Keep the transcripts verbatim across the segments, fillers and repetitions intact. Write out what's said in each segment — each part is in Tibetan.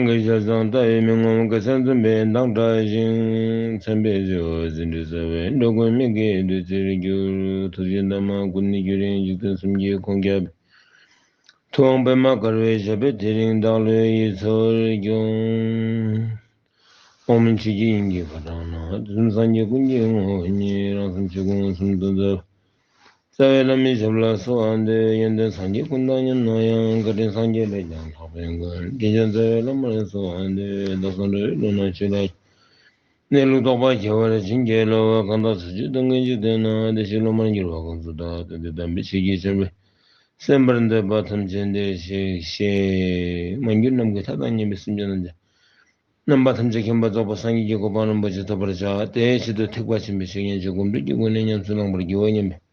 གི་ཞལ་བཟང་ལྟ་བའི་མི་ངོམས་གེ་སར་འཛུམ་པའི་མདངས་བཀྲ་ཞིང་། མཚན་དཔེའི་ཟེའུ་འཛིན་གྲྭའི་ས་བོན་འགྲོ་ཀུན་མིག་གི་བདུད་རྩིར་གྱུར། ཐུགས་རྗེ་ཟླ་མ་ཀུན་ནས་བསྒྱུར་རིང་འཇིག་རྟེན་གསུམ་གྱི་ཁོང་རྒྱལ། ཐུབ་དབང་པདྨ་དཀར་པོའི་ཞབས་པད་དེ་རིང་བདག་བློའི་ཡིད་ཚོར་སྐྱོང་། འོག་མིན་ཆོས་ཀྱི་དབྱིངས་ཀྱི་ཕོ་བྲང་ན། དུས་གསུམ་སངས་རྒྱས་ཀུན་གྱི་ངོ་བོ་ཉིད། རང་སེམས་ཆོས་ཀུན་གསུམ་དུ་འཛིན། རྩ་བའི་བླ་མའི་ཞབས་ལ་གསོལ་བ་འདེབས། ཡོན་ཏན་སངས་རྒྱས་ཀུན་དང་མཉམ་ན་ཡང་། བཀའ་དྲིན་སངས་རྒྱས་ལས་ཀྱང་ལྷག་པའི་མགོན། དྲིན་ཅན་རྩ་བའི་བླ་མར་གསོལ་བ་འདེབས། བདག་སོགས་འགྲོ་བའི་བློ་སྣ་ཆོས་ལ་གནས་ལུགས་རྟོགས་པ་ཁྱད་པར་ཅན་གྱི་བློ། གང་དག་འཚོ་བྱེད་སྡུག་བསྔལ་འཇིག་རྟེན་ན། བདེ་གཤེགས་སློབ་མར་གྱུར་པ་ཀུན་ཚོགས་བདག །དོན་དུ་དམ་པའི་ཆོས་ཀྱི་ཆར་པ་གསན་པར་འདོད་པ་ཐམས་ཅད་འདིར་གཤེགས་ཤིག །མ་གྱུར་ནམ་མཁའི་མཐའ་དང་མཉམ་པའི་སེམས་ཅན་རྣམས་ཀྱང་། རྣམ་པ་ཐམས་ཅད་མཁྱེན་པ་རྫོགས་པའི་སངས་རྒྱས་ཀྱི་གོ་འཕང་རིན་པོ་ཆེ་ཐོབ་པར་བྱ། དེའི་ཆེད་དུ་ཐེག་པ་ཆེན་པོའི་བཤེས་གཉེན་གྱི་སྒོམ་བགྲོད་ཀྱི་སྒོ་ནས་ཉམས་སུ་བླང་བར་བགྱིའོ་སྙམ་པའི་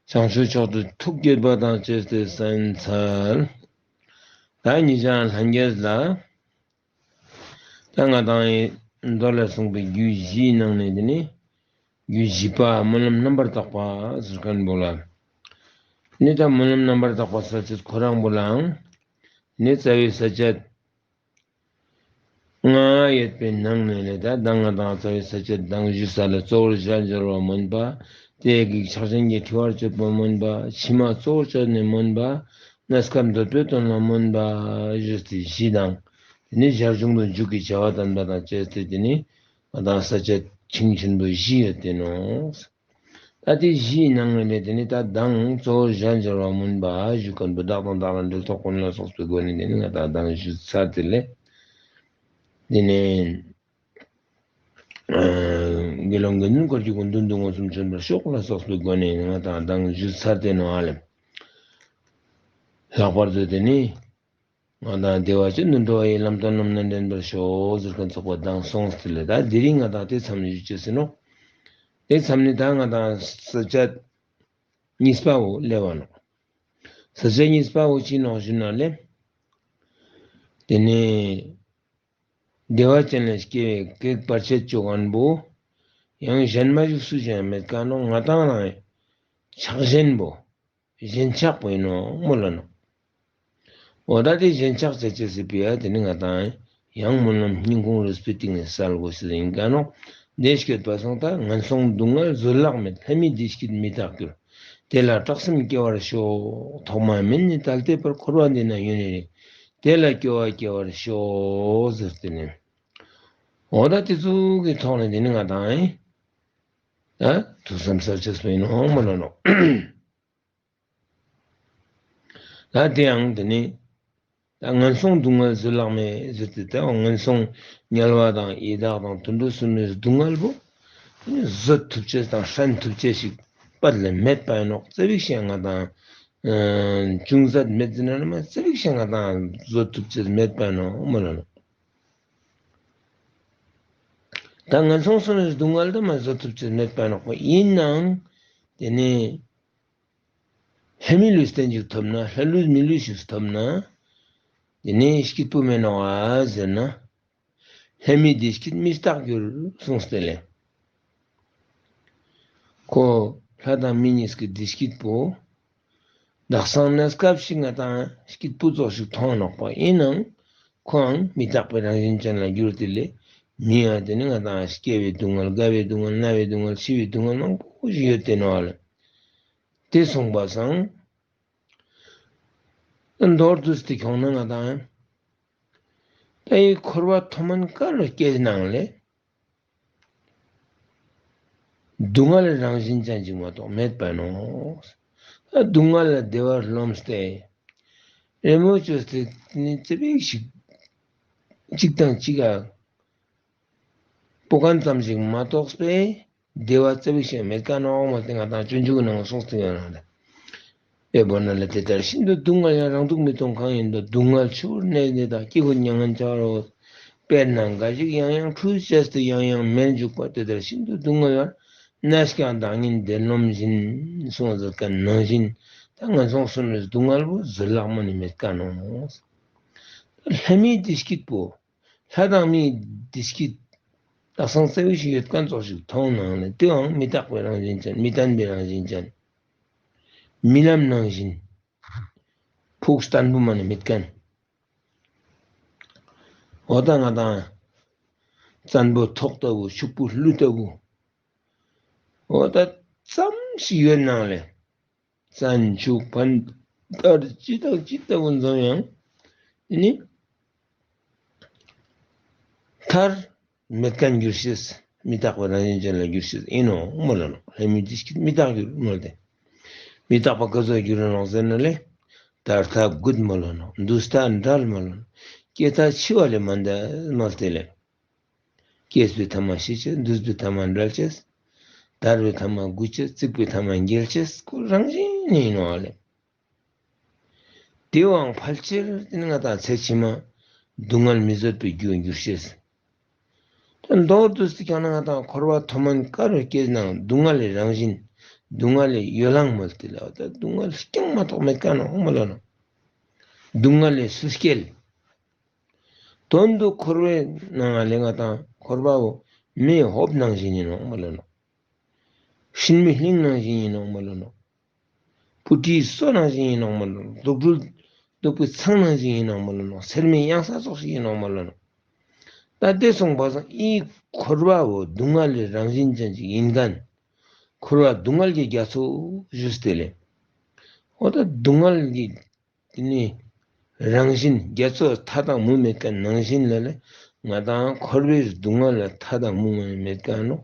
བྱང་ཆུབ་མཆོག་ཏུ་ཐུགས་བསྐྱེད་པ་དང་བཅས་ཏེ་གསན་འཚལ། ད་ཉེ་ཆར་ལྷན་རྒྱས་ལ། ད་ང་དང་མདོ་ལས་གསུངས་པའི་རྒྱུད་བཞིའི་ནང་ནས་དེ་ནི། རྒྱུད་བཞི་པ་སྨོན་ལམ་རྣམ་པར་དག་པ་ཟེར་མཁན་པོ་ལ། ནི་ད་སྨོན་ལམ་རྣམ་པར་དག་པ་ཟེར་ཚུལ་ཁོ་རང་པོ་ལའང་། ནི་རྩ་བའི་ས་བཅད་ལྔ་ཡོད་པའི་ནང་ནས་ལས་ད་ང་དང་རྩ་བའི་ས་བཅད་གདངས་བཞི་ས་ལས་གཙོ་བོར་གཞལ་བྱ་བར་སྨོན་པ། དེ་གི་ཕྱག་ཆེན་གྱི་ཕྲེང་བར་གཅོད་པ་སྨོན་པ། ཕྱི་མ་གཙོ་བོར་བྱས་ནས་སྨོན་པ། གནས་སྐབས་འདོད་པའི་དོན་ལ་སྨོན་པ། ཞུས་ཏེ་བཞི་དང་། དེ་ནི་ཞར་བྱུང་དུ་མཇུག་གི་བྱ་བ་དམ་པ་དང་བཅས་ཏེ་དེ་ནི་ང་དང་ས་བཅད་ཆུང་ཆེན་པོ་བཞི་ཡོད་དེ་ནོ། ད་དེ་བཞིའི་ནང་ནས་དེ་ནི་ད་གདངས་གཙོ་བོར་གཞལ་བྱ་བར་སྨོན་པ་ཞུ་མཁན་པོ་བདག་དང་བདག་ལ་འབྲེལ་ཐོགས་ཀུན་ལ་སོགས་པའི་སྒོ་ནས་དེ་ནི་ང་དང་གདངས་ཞུ་ཚར་དེ་ལས། དེ་ནས་དགེ་སློང་དགེ་འདུན་སྐོར་གྱི་སྐུ་མདུན་དུ་མངོན་སུམ་བྱོན་པར་ཤོག་ལ་སོགས་པའི་སྒོ་ནས་ང་དང་གདངས་ཞུ་ཚར་དེ་ནོ་ཨ་ལེ། ལྷག་པར་དུ་དེ་ནི། ང་དང་བདེ་བ་ཅན་དུ་འགྲོ་བའི་ལམ་སྟོན་རྣམས་ནི་འདྲེན་པར་ཤོག་ཟེར་མཁན་ཚོགས་པ་དང་སོང་སྟེ་ལས་ད་དེ་རིང་ང་དང་དེ་མཚམས་ནས་ཞུ་ཅེས་ཟེར་ནོ། དེ་མཚམས་ནས་ད་ང་དང་ས་བཅད་གཉིས་པའོ་སླེབས་པ་ནོ། ས་བཅད་གཉིས་པའོ་ཅི་ནོག་ཞུ་ན་ལེ། དེ་ནས་བདེ་བ་ཅན་ལ་སྐྱེ་བའི་གེགས་བར་ཆད་གཅོད་མཁན་པོ། ཡང་གཞན་མ་ཞིག་སུ་ཞིག་ཡང་མེད་ཀ་ནོ། ང་དང་རང་ཕྱག་ཞེན་པོ། ཞེན་ཆགས་པོ་ཡིན་ནོ་སྨོན་ལ་ནོ། འོ་ད་དེ་ཞེན་ཆགས་བྱེད་ཅེས་སྲིད་པའི་ཡ་དེ་ནི་ང་དང་ཡང་སྨོན་ལམ་སྙིང་ཁུང་རུས་པའི་གཏིང་ནས་གསལ་དགོས་ཞེས་ཡིན་ཀ་ནོ། བདེ་སྐྱིད་པ་སོང་ད་ངན་སོང་སྡུག་བསྔལ་བཟོད་གླགས་མེད། ལྷ་མིའི་བདེ་སྐྱིད་མི་རྟག་འགྱུར། དེ་ལ་སྐྲག་སེམས་སྐྱེ་བར་ཤོག །ཐོག་མ་མེད་ནས་ད་ལྟའི་བར་འཁོར་བ་འདི་ན་ཡུན་རིང་རིང་། དེ་ལ་སྐྱོ་བ་སྐྱེ་བར་ཤོག་ཟེར་ཏེ་ནི། འོ་ད་དེ་ཚོ་གི་ཐོག་ནས་དེ་ནི་ང་དང་ད་ཐུགས་བསམ་གསལ་ཆེ་སོང་ཡིན་ནོ་སྨོན་ལ་ནོ། ད་དེ་ཡང་དེ་ནི། ད་ངན་སོང་སྡུག་བསྔལ་བཟོད་གླགས་མེད་ཟེར་ཏེ་དེའང་ངན་སོང་དམྱལ་བ་དང་ཡི་དྭགས་དང་དུད་འགྲོ་གསུམ་ནི་སྡུག་བསྔལ་པོ། དེ་ནི་བཟོད་ཐུབ་ཅེས་དང་སྲན་ཐུབ་ཅེས་ཤིག་པད་ལས་མེད་པ་ཡིན་ནོག །ཙེ་བིག་ཤེས་ང་དང་། ཅུང་ཟད་མེད་ཟེར་ན་ནི་མ་ཙེ་བིག་ཤེས་ང་དང་བཟོད་ཐུབ་ཅེས་མེད་པ་ཡིན་ནོག་སྨོན་ལ་ནོ། ད་ངན་སོང་གསུམ་ནི་སྡུག་བསྔལ་དུ་མ་བཟོད་ཐུབ་ཅེས་མེད་པ་ཡིན་ནོག་པ་ཡིན་ནའང་། དེ་ནི། ལྷ་མི་ལུས་རྟེན་ཅིག་ཐོབ་ན་ལྷ་ལུས་མི་ལུས་ཤིག་ཐོབ་ན། དེ་ནས་སྐྱིད་པོ་མེད་ནོ་ཨ་ཟེར་ན། ལྷ་མིའི་བདེ་སྐྱིད་མི་རྟག་འགྱུར་གསུངས་ཏེ་ལས། ཁོ་ལྷ་དང་མི་གཉིས་ཀྱི་བདེ་སྐྱིད་པོ། དག་སང་གནས་སྐབས་ཤིག་ང་དང་སྐྱིད་པོ་ཙོགས་ཤིག་མཐོང་ནོག་པ་ཡིན་ནའང་། ཁོའང་མི་རྟག་པའི་རང་བཞིན་ཅན་ལ་འགྱུར་ཏེ་ལས། མི་ཡང་དེ་ནི་ང་དང་སྐྱེ་བའི་སྡུག་བསྔལ་རྒ་བའི་སྡུག་བསྔལ་ན་བའི་སྡུག་བསྔལ་འཆི་བའི་སྡུག་བསྔལ་མང་པོ་ཞིག་ཡོད་དེ་ནོ་ཨ་ལ། དེ་སོང་པ་སང་། མདོར་བསྡུས་ཏེ་ཁྱོང་ན་ང་དང་། ད་ཡི་འཁོར་བ་མཐོ་དམན་ག་ལ་སྐྱེས་ནའང་ལས། སྡུག་བསྔལ་རང་བཞིན་ཅན་ཅིག་མ་གཏོགས་མེད་པ་ནོ། ད་སྡུག་བསྔལ་ལ་བདེ་བར་རློམས་ཏེ། རི་མོ་བཅོས་ཏེ་ནི་ཙི་པིག་ཞིག་གཅིག་དང་གཅིག་ག་སྤོ་མཁན་ཙམ་ཞིག་མ་གཏོགས་པས། བདེ་བ་ཙེ་བིག་ཤེས་མེད་ཀ་ནོ་མ་དེ་ང་དང་སྤྱོད་འཇུག་ནང་གསུངས་ཏེ་ཡོད་ན་ལ། དཔེ་བོར་ན་ལ་དེ་ལྟར་ཤིན་ཏུ་སྡུག་བསྔལ་ཡང་། རང་སྡུག་མི་གཏོང་གང་ཡིན་འདོད། སྡུག་བསྔལ་ཆུ་བུར་གནས་འདི་དག །སྐྱེ་དགུའི་མྱ་ངན་བྱ་བར་འོས། དཔེར་ན་འགའ་ཞིག་ཡང་ཡང་ཁྲུས་བྱས་ཏེ་ཡང་ཡང་མེར་འཇུག་པ། དེ་ལྟར་ཤིན་ཏུ་སྡུག་བསྔལ་བར། གནས་ཀྱང་བདག་ཉིད་བདེར་རློམ་བཞིན། གསུངས་ཟེར་མཁན་ནང་བཞིན། ད་ངན་སོང་གསུམ་ནི་སྡུག་བསྔལ་པོ་བཟོད་གླགས་མ་ནི་མེད་ཀ་ནོ། ལྷ་མིའི་བདེ་སྐྱིད་པོ། ལྷ་དང་མིའི་བདེ་སྐྱིད། ད་སང་ཙེ་བིག་ཤིག་ཡོད་མཁན་ཙོགས་ཤིག་མཐོང་ནའང་ལས་དེའང་མི་རྟག་པའི་རང་བཞིན་ཅན། མི་བརྟན་པའི་རང་བཞིན་ཅན། རྨི་ལམ་ནང་བཞིན། ཕུགས་བརྟན་པོ་མ་ནི་མེད་མཁན། འོ་ད་ང་དང་བཙན་པོ་ཐོག་ལྟ་བུ་ཕྱུག་པོ་ཀླུ་ལྟ་བུ། འོ་ད་ཙམ་ཞིག་ཡོད་ནའང་ལས། བཙན་ཕྱུག་ཕན་སྟག་ཅི་དང་ཅི་ལྟ་བུ་འཛོམས་ཡང་། དེ་ནི་མཐར་མེད་མཁན་འགྱུར་ཤེས། མི་རྟག་པ་རང་བཞིན་ཅན་ལ་འགྱུར་ཤེས་ཡིན་ནོ་མ་ལོ་ནོ། ལྷ་མི་འདི་སྐད་མི་རྟག་འགྱུར་མ་ལོ་དེ། མི་རྟག་པ་ག་ཚོད་འགྱུར་ནོ་ཟེར་ན་ལས། དར་ཐག་རྒུད་མ་ལོ་ནོ། འདུ་ལྟ་འབྲལ་མ་ལོ་ནོ། སྐྱེ་མཐའ་འཆི་བ་ལས་མ་འདས་མ་སྟེ་ལས། སྐྱེས་པའི་ཐ་མ་ཤི་ཆེས། འདུས་པའི་ཐ་མ་འབྲལ་ཆེས། དར་བའི་ཐ་མ་རྒུད་ཆེས། བརྩིགས་པའི་ཐ་མ་འགྱེལ་ཆེས། ཁོ་རང་བཞིན་ནས་ཡིན་ནོ་ཨ་ལེ། དེའང་ཕལ་ཆེར་དེ་ནི་ང་དང་ཚེ་ཕྱི་མ་སྡུག་བསྔལ་མི་བཟོད་པའི་རྒྱུར་འགྱུར་ཤེས། ད་མདོར་བསྡུས་ཏེ་ཀྱང་ན་ང་དང་འཁོར་བ་མཐོ་དམན་ག་རུ་སྐྱེས་ནའང་སྡུག་བསྔལ་ལས་རང་བཞིན། སྡུག་བསྔལ་ལས་ཡོ་ལང་མོལ་ཏེ་ལ། ད་སྡུག་བསྔལ་རྐྱང་མ་གཏོགས་མེད་ཀ་ནོ་མ་ལོ་ནོ། སྡུག་བསྔལ་ལས་སུ་སྐྱེལ། དོན་དུ་འཁོར་བའི་ནང་ལས་ང་དང་འཁོར་བའོ། མེའི་ཧོབ་ནང་བཞིན་ཡིན་ནོ་མ་ལོ་ནོ། ཤིང་མོའི་གླིང་ནང་བཞིན་ཡིན་ནོ་མ་ལོ་ནོ། སྤུ་གྲིའི་སོ་ནང་བཞིན་ཡིན་ནོ་མ་ལོ་ནོ། དུག་སྦྲུལ་གདུག་པའི་ཚང་ནང་བཞིན་ཡིན་ནོ་མ་ལོ་ནོ། ཚེར་མའི་གཡང་ས་ཙོགས་ཤིག་ཡིན་ནོ་མ་ལོ་ནོ། ད་དེ་སོང་བ་སང་ཨི་འཁོར་བའོ་སྡུག་བསྔལ་ལས་རང་བཞིན་ཅན་ཅིག་ཡིན་མཁན། འཁོར་བ་སྡུག་བསྔལ་གྱི་རྒྱ་མཚོ་ཞུས་ཏེ་ལས། འོ་ད་སྡུག་བསྔལ་གྱི་དེ་ནི་རང་བཞིན་རྒྱ་མཚོ་མཐའ་དང་མུ་མེད་མཁན་ནང་བཞིན་ལ་ལས། ང་དང་འཁོར་བའི་སྡུག་བསྔལ་ལ་མཐའ་དང་མུ་མེད་མཁན་ནོ།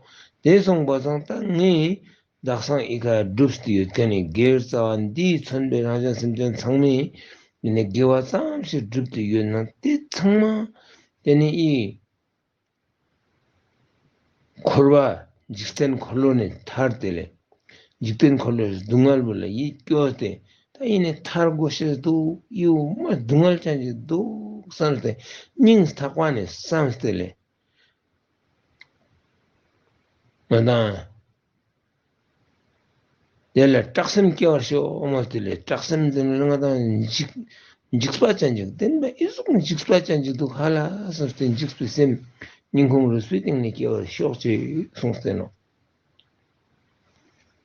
དེ་སོང་བ་སང་ད་ངས་དག་སང་ཨི་ཁ་སྒྲུབ་སྟེ་ཡོད་མཁན་ནི་དགེ་བའི་རྩ་བ་འདིས་མཚོན་པའི་རང་གཞན་སེམས་ཅན་ཚང་མས་དེ་ནི་དགེ་བ་ཙམ་ཞིག་བསྒྲུབས་ཏེ་ཡོད་ན་དེ་ཚང་མ་དེ་ནི་ཨི། འཁོར་བ་འཇིག་རྟེན་འཁོར་ལོ་ནས་ཐར་ཏེ་ལས། འཇིག་རྟེན་འཁོར་ལོའི་སྡུག་བསྔལ་བོ་ལ་ཡིད་སྐྱོ་སྟེ་ད་ཡིན་ནས་ཐར་དགོས་ཤེས་འདུག་ཡིའུ་མ་སྡུག་བསྔལ་ཅན་ཞིག་འདུག་བསམ་སྟེ་སྙིང་ཐག་པ་ནས་བསམ་སྟེ་ལས། ང་དང་དེ་ལ་སྐྲག་སེམས་སྐྱེ་བར་ཤོག་མོ། དེ་ལས་སྐྲག་སེམས་དེ་ནི་ང་དང་འཇིགས་འཇིགས་པ་ཅན་ཅིག་བདེན་པ་ཨི་ཟུག་འཇིགས་པ་ཅན་ཅིག་འདུག་ཧ་ལ་སོང་སྟེ་འཇིགས་པའི་སེམས་སྙིང་ཁུང་རུས་པའི་གཏིང་ནས་སྐྱེ་བར་ཤོག་ཅེས་གསུངས་ཏེ་ནོ།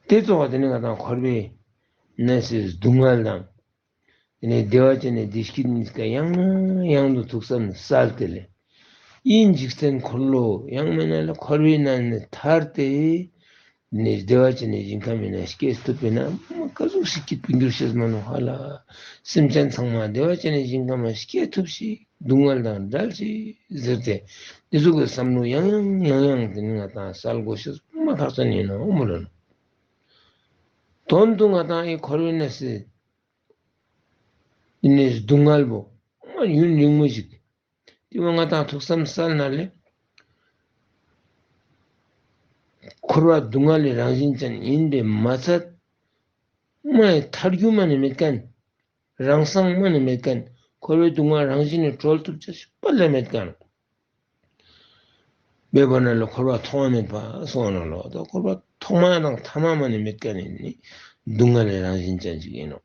དེ་གཙོ་བོ་དེ་ནི་ང་དང་འཁོར་བའི་ནད་སེལ་སྡུག་བསྔལ་དང་། དེ་ནས་བདེ་བ་ཅན་ནས་བདེ་སྐྱིད་གཉིས་ཀ་ཡང་ནས་ཡང་དུ་ཐུགས་བསམ་གསལ་ཏེ་ལས། ཨི་འཇིག་རྟེན་འཁོར་ལོ་ཡང་མིན་ན་ལ་འཁོར་བའི་ནང་ནས་ཐར་ཏེ། ནས་བདེ་བ་ཅན་ནས་ཞིང་ཁམས་ཡིན་ན་སྐྱེས་ཐུབ་པས་ན་མ་ག་ཟུག་ཞིག་སྐྱིད་པོ་འགྱུར་ཤེས་མ་ནོ་ཧ་ལ། སེམས་ཅན་ཚང་མ་བདེ་བ་ཅན་ནས་ཞིང་ཁམས་ལ་སྐྱེས་ཐུབ་ཤིག་སྡུག་བསྔལ་དང་བྲལ་ཤིག་ཟེར་ཏེ། འདི་ཚོ་གི་བསམ་བློ་ཡང་ཡང་ཡང་ཡང་དེ་ནི་ང་དང་གསལ་དགོས་ཤེས་མ་ཐག་ཅན་ཡིན་ནོ་མོ་ལོ་ནོ། དོན་དུ་ང་དང་ཨི་འཁོར་བའི་ནད་སེལ། དེ་ནས་སྡུག་བསྔལ་བོ་མ་ཡུན་རིང་མོ་ཞིག་དེ་བ་ང་དང་ཐུགས་བསམ་གསལ་ན་ལས། འཁོར་བ་སྡུག་བསྔལ་ལས་རང་བཞིན་ཅན་ཡིན་པས་མ་ཚད། མ་ཡི་ཐར་རྒྱུ་མ་ནི་མེད་མཁན། རང་སང་མ་ནི་མེད་མཁན། འཁོར་བའི་སྡུག་བསྔལ་རང་བཞིན་ནས་གྲོལ་ཐུབ་ཅེས་ཤིག་པ་ལས་མེད་མཁན། དཔེ་བོ་ན་ལ་འཁོར་བ་ཐོག་མ་མེད་པ་སོང་ན་ལོ། ད་འཁོར་བ་ཐོག་མ་དང་ཐ་མ་མ་ནི་མེད་མཁན་ནི་སྡུག་བསྔལ་ལས་རང་བཞིན་ཅན་ཅིག་ཡིན་ནོ།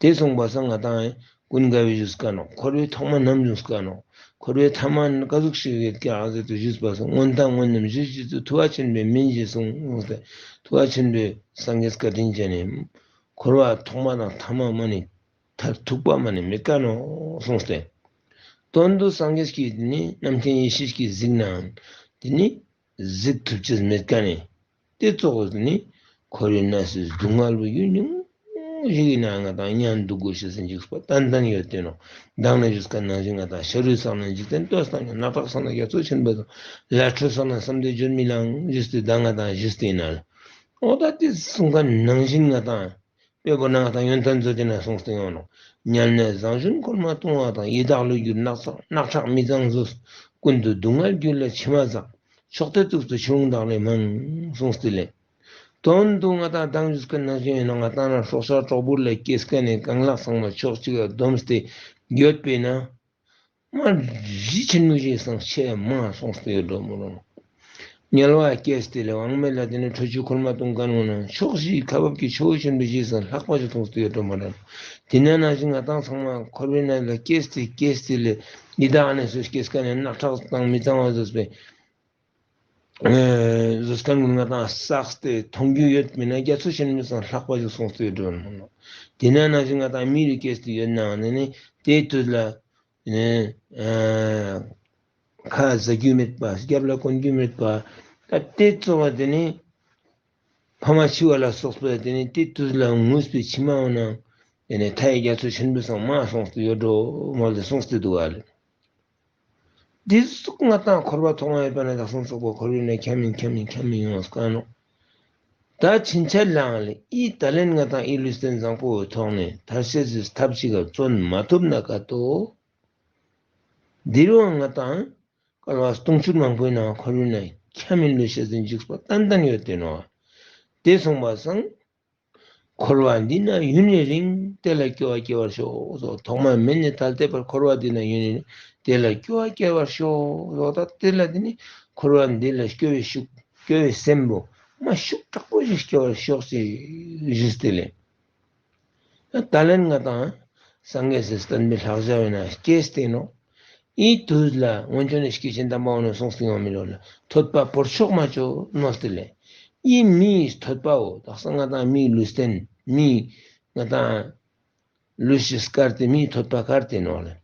དེ་སོང་བ་སང་ང་དང་ཀུན་དགའ་བོས་ཞུས་ཀ་ནོ། འཁོར་བའི་ཐོག་མ་ནམ་བྱུང་ཀ་ནོ། འཁོར་བའི་ཐ་མ་ནི་ག་ཟུག་ཞིག་ཡོད་ཀྱང་ཨ་ཟེར་དུ་ཞུས་པ་སང་སྔོན་མཐའ་སྔོན་ནམ་ཞུ་ཞུ་དུ་ཐུབ་པ་ཆེན་པོས་མིན་ཞེས་གསུངས་ཏེ། ཐུབ་པ་ཆེན་པོས་སངས་རྒྱས་བཀའ་དྲིན་ཅན་ནི་འཁོར་བ་ཐོག་མ་དང་ཐ་མ་མ་ནི་མཐར་ཐུག་པ་མ་ནི་མེད་ཀ་ནོ་གསུངས་ཏེ། དོན་དུ་སངས་རྒྱས་ཀྱིས་དེ་ནི་རྣམ་མཁྱེན་ཡེ་ཤེས་ཀྱིས་གཟིགས་ནའང་དེ་ནི་གཟིགས་ཐུབ་ཅེས་མེད་ཀ་ནི། དེ་གཙོ་བོ་དེ་ནི་འཁོར་བའི་ནད་སེལ་སྡུག་བསྔལ་བོ་ཡུན་རིང་ཞིག་ཡིན་ན་ང་དང་མཉམ་འདུག་དགོས་ཤེས་སུ་འཇིགས་པ་ཏན་ཏན་ཡོད་དེ་ནོ། མདང་ནས་ཞུས་ཀ་ནང་བཞིན་ང་དང་ཤ་རུས་བསགས་ན་འཇིག་རྟེན་ལྟོས་དང་ཉོན། རྣག་ཁྲག་བསགས་ན་རྒྱ་མཚོ་ཆེན་པོ་དང་། ལས་འཕྲོ་བསགས་ན་བསམ་གཏན་བརྗོད་མི་ལང་ཞུས་ཏེ་ད་ང་དང་ཞུས་ཏེ་ཡིན་ན་ལ། འོ་ད་དེ་གསུངས་ཀ་ནང་བཞིན་ང་དང་། དཔེ་བོ་ན་ང་དང་ཡོན་ཏན་མཛོད་དེ་ན་གསུངས་ཏེ་ཡོང་ནོ། དམྱལ་ནས་བཟང་ཞུན་གོལ་མ་བཏུང་བ་དང་། ཡི་དྭགས་ལུས་གྱུར་རྣག་ཚ་རྣག་ཁྲག་མི་གཙང་བཟོས། ཀུན་ཏུ་སྡུག་བསྔལ་རྒྱུ་ལ་མཆི་མ་འཛག་ཕྱོགས་དེ་གཙུག་ཏུ་མཆི་ལོང་དག་ལས་མང་། གསུངས་ཏེ་ལས། དོན་དུ་ང་དང་མདང་ཞུས་ཀ་ནང་བཞིན་ཡིན་ན་ང་དང་ན་སྲོག་ཆགས་གྲོག་སྦུར་ལ་སྐྱེས་ཀ་ནས་རྐང་ལག་ཚང་མ་ཕྱོགས་གཅིག་ལ་བསྡོམས་ཏེ་ཡོད་པས་ན། མ་གཞི་ཆེན་མོ་ཞིག་སང་ཆེས་མང་སོང་སྟེ་ཡོད་འགྲོ་མོ་རང་། དམྱལ་བ་སྐྱེས་ཏེ་ལས་དབང་མེད་ལ་དེ་ནས་ཁྲོ་ཆུ་ཁོལ་མ་གཏོང་ག་ནོ་ན་ཕྱོགས་བཞིའི་ཁ་འབབ་ཀྱི་ཆུ་བོ་ཆེན་པོ་ཞིག་སང་ལྷག་པ་ཞིག་མཐོང་སྟེ་ཡོད་འགྲོ་མོ་རང་། དེ་ནས་ནང་བཞིན་ང་དང་ཚང་མ་འཁོར་བའི་ནང་ལ་སྐྱེས་ཏེ་སྐྱེས་ཏེ་ལས་ཡི་དྭགས་ནས་སུ་སྐྱེས་ཀ་ནས་རྣག་ཁྲག་དང་མི་གཙང་བ་བཟོས་པའི་བཟོས་ཀ་ནས་ང་དང་བསགས་ཏེ་མཐོང་རྒྱུ་ཡོད་མིན་ན་རྒྱ་མཚོ་ཆེན་མོ་སང་ལྷག་པ་ཞིག་སོང་སྟེ་ཡོད་འགྲོ་མོ་རང་། དེ་ནས་ནང་བཞིན་ང་དང་མི་རུ་སྐྱེས་ཏེ་ཡོད་ནའང་ནི་དེའི་དུས་ལ། ནས། ཨ། ཁ་ཟ་རྒྱུ་མེད་པ། རྒྱབ་ལ་གོན་རྒྱུ་མེད་པ། ད་དེ་ཚོ་བ་དེ་ནི་ཕ་མ་འཆི་བ་ལ་སོགས་པ་དེ་ནི་དེ་དུས་ལ་ངུས་པའི་མཆི་མ་འོ་ན། དེ་ནི་མཐའི་རྒྱ་མཚོ་ཆེན་པོའི་སང་མར་སོང་སྟེ་ཡོད་འགྲོ་མ་ལ་སོང་སྟེ་འདུག་བ་ལེ། འདི་ཟུག་ང་དང་འཁོར་བ་ཐོག་མ་མེད་པ་ནས་དག་སང་ཙོག་པ་འཁོར་བའི་ནང་འཁྱམ་མིན་འཁྱམ་མིན་འཁྱམ་མིན་ཡོང་དཀའ་ནོ། ད་ཕྱིན་ཆད་ལའང་ལེ་ཨི་ད་ལན་ང་དང་ཨི་ལུས་རྟེན་བཟང་པོའི་ཐོག་ནས་ཐར་ཤེས་སི་ཐབས་ཤིག་ག་བརྩོན་མ་ཐུབ་ན་ཀ་ཏོ། འདི་རུ་ང་དང་སྐལ་བ་སྟོང་ཕྲག་མང་པོའི་ནང་འཁོར་བའི་ནང་འཁྱམ་མིན་ལུས་ཤེས་སི་འཇིགས་པ་ཏན་ཏན་ཡོད་དེ་ནོ། དེ་སོང་པ་སང་། འཁོར་བ་འདི་ན་ཡུན་རིང་དེ་ལ་སྐྱོ་བ་སྐྱེ་བར་ཤོག་ཟེར། ཐོག་མ་མེད་ནས་ད་ལྟའི་བར་འཁོར་བ་འདི་ན་ཡུན་རིང་དེ་ལ་སྐྱོ་བ་སྐྱེ་བར་ཤོག་ཟེར། ད་དེ་ལ་དེ་ནི་འཁོར་བ་འདི་ལ་སྐྱོ་བའི་ཤུགས་སྐྱོ་བའི་སེམས་པོ་མ་ཤུགས་དྲག་པོ་ཞིག་སྐྱེ་བར་ཤོག་ཅེས་ཞུས་ཏེ་ལེ། ད་ལན་ང་དང་སངས་རྒྱས་སི་བསྟན་པའི་ལྷག་བྱ་བའི་ནང་སྐྱེས་ཏེ་ནོ། ཨི་དུས་ལ་སྔོན་བྱོན་ནས་སྐྱེས་ཆེན་དམ་པ་འོ་ནས་གསུངས་ཏེ་ཡོང་མི་ལོ་ལ་ཐོད་པ་བོར་ཆོག་མ་ཆོག་མནོ་སྟེ་ལེ། ཨི་མིའི་ཐོད་པའོ་དག་ས་ང་དང་མིའི་ལུས་རྟེན་མིའི་ང་དང་ལུས་ཤེས་དཀར་ཏེ་མིའི་ཐོད་པ་དཀར་ཏེ་ནོ་ལེ།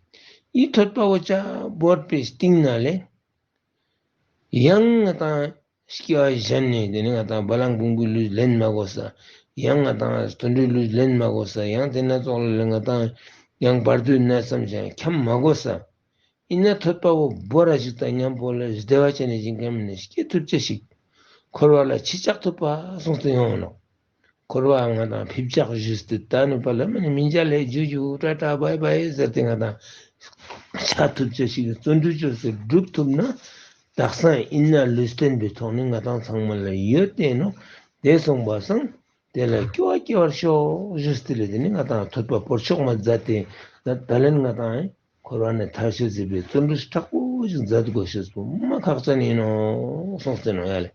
ཨི་ཐོད་པའོ་ཅག་བོར་པའི་སྟེང་ན་ལེ། ཡང་ང་དང་སྐྱེ་བ་གཞན་ནས་དེ་ནི་ང་དང་བ་ལང་བུང་བུའི་ལུས་ལེན་མ་དགོས་ས། ཡང་ང་དང་དུད་འགྲོའི་ལུས་ལེན་མ་དགོས་ས། ཡང་དེ་ན་ཙོག་ལ་ལེ་ང་དང་ཡང་བར་དོའི་ནད་ཙམ་ཞིག་འཁྱམ་མ་དགོས་ས། ཡིན་ན་ཐོད་པ་བོ་བོར་ར་ཞིག་དང་མཉམ་པོ་ལ་བདེ་བ་ཅན་ནས་ཞིང་ཁམས་ནས་སྐྱེ་ཐུབ་ཅེས་ཤིག་འཁོར་བ་ལ་ཕྱི་བཅག་ཐུབ་པ་གསུངས་ཏེ་ཡོང་ནོ། འཁོར་བ་ང་དང་ཕི་བཅག་ཞུས་ཏེ་ད་ནུས་པ་ལ་མ་ནི་མི་འཇའ་ལས་ཇུ་ཇུ་ཏྲ་ཏྲ་བའི་བའི་ཟེར་ཏེ་ང་དང་ཆ་ཐུབ་ཅེས་ཤིག་བརྩོན་འགྲུས་བཅོས་ཏེ་སྒྲུབ་ཐུབ་ན། དག་ས་ཡིན་ན་ལུས་རྟེན་པའི་ཐོག་ནས་ང་དང་ཚང་མ་ལ་ཡོད་དེ་ནོ། དེ་སོང་པ་སང་དེ་ལ་སྐྱོ་བ་སྐྱེ་བར་ཤོག་ཞུས་ཏེ་ལེ། དེ་ནི་ང་དང་ཐོད་པ་བོར་ཆོག་མ་མཛད་དེ་ད་ད་ལན་ང་དང་འཁོར་བ་ནས་ཐར་ཤེས་ཟེར་བའི་བརྩོན་འགྲུས་དྲག་པོ་ཞིག་མཛད་དགོས་ཤེས་པོ་མ་ཁག་ཅན་ཡིན་ནོ་གསུངས་ཏེ་ནོ་ཡ་ལེ།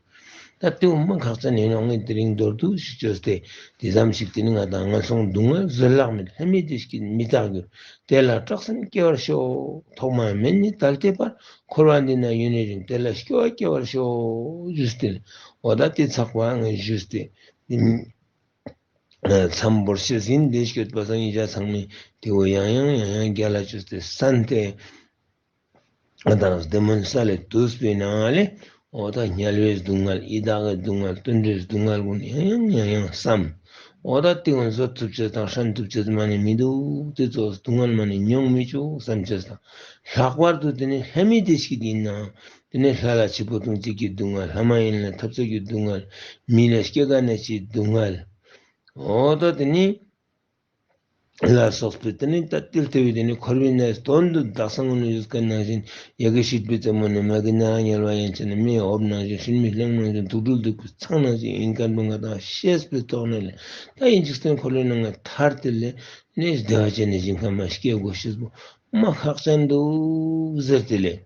ད་དེའུ་མ་ཁག་ཅན་ཡིན་ནོ། ངས་དེ་རིང་མདོར་བསྡུས་ཤིག་བཅོས་ཏེ་དེ་ཙམ་ཞིག་དེ་ནི་ང་དང་ངན་སོང་སྡུག་བསྔལ་བཟོད་གླགས་མེད་ལྷ་མིའི་བདེ་སྐྱིད་མི་རྟག་འགྱུར་དེ་ལ་སྐྲག་སེམས་སྐྱེ་བར་ཤོག་ཐོག་མ་མེད་ནས་ད་ལྟའི་བར་འཁོར་བ་འདི་ན་ཡུན་རིང་དེ་ལ་སྐྱོ་བ་སྐྱེ་བར་ཤོག་ཞུས་ཏེ་ལེ། འོ་ད་དེ་ཚགས་པ་ངས་ཞུས་ཏེ། མཚམས་བོར་ཤེས་ཟིན་བདེ་སྐྱོད་པ་སང་ཡིན་བྱ་ཚང་མས་དེའུ་ཡང་ཡང་ཡང་ཡང་རྒྱ་ལ་བཅོས་ཏེ་གསན་ཏེ། ང་དང་བདེ་སྨོན་ས་ལས་བཏུས་པའི་ནང་ལས་འོ་ད་དམྱལ་བའི་སྡུག་བསྔལ་ཡི་དྭགས་ཀྱི་སྡུག་བསྔལ་དུད་འགྲོའི་སྡུག་བསྔལ་ཀུན་ཡང་ཡང་ཡང་ཡང་བསམ། འོ་ད་དེ་ཀུན་བཟོད་ཐུབ་ཅེས་དང་ཧྲན་ཐུབ་ཅེས་མ་ནི་མི་འདུག་དེ་ཚོ་སྡུག་བསྔལ་མ་ནི་མྱོང་མི་ཆོག་བསམ་ཅེས་དང་། ལྷག་པར་དུ་དེ་ནི་ལྷ་མི་བདེ་སྐྱིད་ཡིན་ནའང་དེ་ནི་ལྷ་ལ་འཆི་འཕོ་ལྟུང་བྱེད་ཀྱི་སྡུག་བསྔལ། ལྷ་མ་ཡིན་ལ་འཐབ་རྩོད་ཀྱི་སྡུག་བསྔལ། མི་ལ་སྐྱེ་རྒ་ན་འཆིའི་སྡུག་བསྔལ། འོ་ད་དེ་ནི་ལ་སོགས་པའི་དེ་ནི་ད་ཏིལ་ལྟ་བུའི་དེ་ནི་འཁོར་བའི་གནས་དོན་དུ་དག་ས་ངོ་ནས་ཡོད་མཁན་ནང་བཞིན་ཡ་གི་སྲིད་པའི་རྩེ་མོ་ནས་མ་གི་ནར་དམྱལ་བ་ཡན་ཆད་ནས་མེའི་འོབས་ནང་བཞིན་ཧྲིལ་མི་གླིང་ནང་བཞིན་དུག་སྦྲུལ་གདུག་པའི་ཚང་ནང་བཞིན་ཡིན་མཁན་པོ་ང་དང་ཤེས་པའི་ཐོག་ནས་ལས་ད་ཡིན་འཇིག་རྟེན་འཁོར་བའི་ནང་ནས་ཐར་ཏེ་ལས་ནས་བདེ་བ་ཅན་ནས་ཞིང་ཁམས་མ་སྐྱེ་དགོས་ཤེས་པོ་མ་ཁག་ཅན་འདུག་ཟེར་ཏེ་ལས།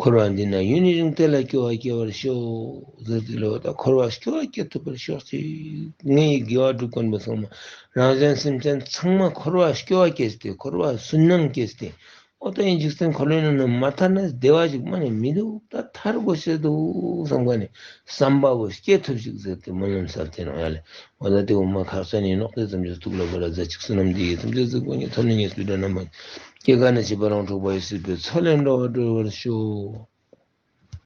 འཁོར་བ་འདི་ན་ཡུན་རིང་དེ་ལ་སྐྱོ་བ་སྐྱེ་བར་ཤོག་ཟེར་ཏེ་ལོ། ད་འཁོར་བ་སྐྱོ་བ་སྐྱེ་ཐུབ་པར་ཤོག་ཅིག་ངས་དགེ་བ་སྒྲུབ་མཁན་པོ་ཚང་མ་རང་གཞན་སེམས་ཅན་ཚང་མ་འཁོར་བ་སྐྱོ་བ་སྐྱེས་ཏེ་འཁོར་བ་སུན་སྣང་སྐྱེས་ཏེ་འོ་ད་ཡིན་འཇིག་རྟེན་འཁོར་བའི་ནང་ནས་མ་ཐར་ན་བདེ་བ་ཞིག་མ་ནས་མི་འདུག་ད་ཐར་དགོས་ཤེས་འདུག་བསམ་ག་ནས་བསམ་པ་བོ་སྐྱེ་ཐུབ་ཞིག་ཟེར་ཏེ་སྨོན་ལམ་གསལ་ཏེ་ནོ་ཡ་ལེ། འོ་ད་དེ་འོ་མ་ཁག་ཅན་ཡིན་ནོག་དེ་ཙམ་གྱིས་ཐུགས་ལ་བོར་ར་མཛད་ཅིག་བསོད་ནམས་འདི་ཡིས་ཐམས་ཅད་གཟིགས་པ་ཉིད། ཐོབ་ནས་ཉེས་པའི་དགྲ་རྣམས་སྐྱེ་རྒ་ན་འཆིའི་རྦ་ཀློང་འཁྲུགས་པ་ཡི། སྲིད་པའི་མཚོ་ལས་འགྲོ་བ་སྒྲོལ་བར་ཤོག